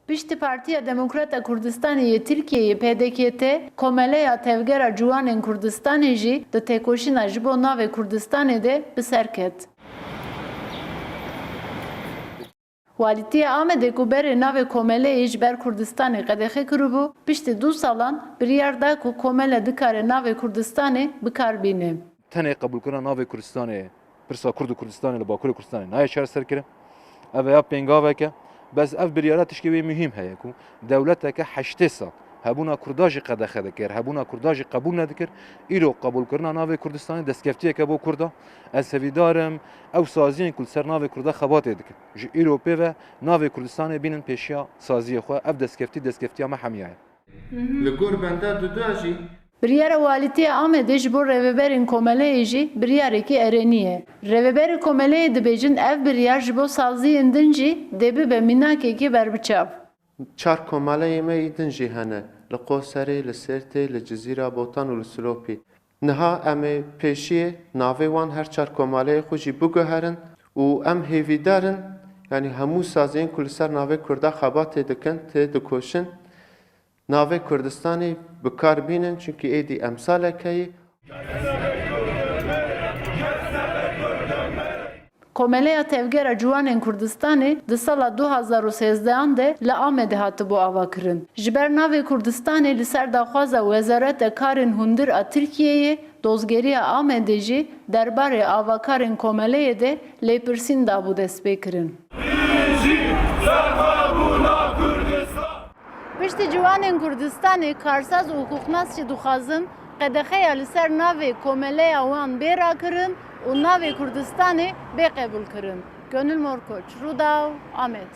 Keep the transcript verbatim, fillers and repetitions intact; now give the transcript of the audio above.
Piştî Partiya Demokrata Kurdistanê yê Tirkiyeyê, P D K T, Komeleya Tevgera Ciwanên Kurdistanê jî di têkoşîna ji bo navê Kurdistanê de bi ser ket. Walîtiya Amedê ku berê navê komeleyê ji ber Kurdistanê qedexe kiribû, piştî du salan biryar da ku komele dikare navê Kurdistanê bi kar bîne. Tenê qebûlkirina navê Kurdistanê, pirsa Kurd û Kurdistanê li Bakurê Kurdistanê nayê çareserkirin. Ev ya pêngavek e. Bes ev biryara tişkê wê muhîm heye ku dewleteke heştê sal hebûna Kurda jî qedexe dikir, hebûna Kurda jî qebûl nedikir. Îro qebûlkirina navê Kurdistanê destkeftiyeke bo Kurda. Ez hêvîdar im ew saziyên ku li ser navê Kurda xebatê dikin, ji îro pê ve navê Kurdistanê bînin pêşiya saziyê xwe. Ev destkeftî, destkeftîya me hemiya ye. Li gor benda duda jî. Biryara Walîtiya Amedê ji bo rêveberên komeleyê jî biryarekî erênî ye. Rêveberê komeleyê dibêjin ev biryar ji bo saziyên din jî dê bibe mînakekî berbiçav. Çar komeleyê me yî din jî hene. Li Qoserê, li Sêrtê, li Cizîra, Botan û li Silopî. Niha em ê pêşiyê navê wan her çar komeleyê xwe jî biguherin û em hêvîdar in, yanî hemû saziyên ku li ser navê Kurda xebatê dikin, tê dikoşin, navê Kurdistanê bi kar bînin, çimkî êdî emsaleke ye. Komeleya Tevgera Ciwanên Kurdistanê di sala du hazar û sêzdehan de li Amedê hatibû avakirin. Ji ber navê Kurdistanê li ser daxwaza Wezareta Karên Hundir a Tirkiyeyê, Dozgeriya Amedê jî derbarê avakarên komeleyê de lêpirsîn dabû destpêkirin. Piştî ciwanên Kurdistanê, karsaz û hiqûqnas jî dixwazin qedexeya li ser navê komeleya wan bê rakirin û navê Kurdistanê bê qebûlkirin. Gönül Morkoç, Rûdaw, Amed.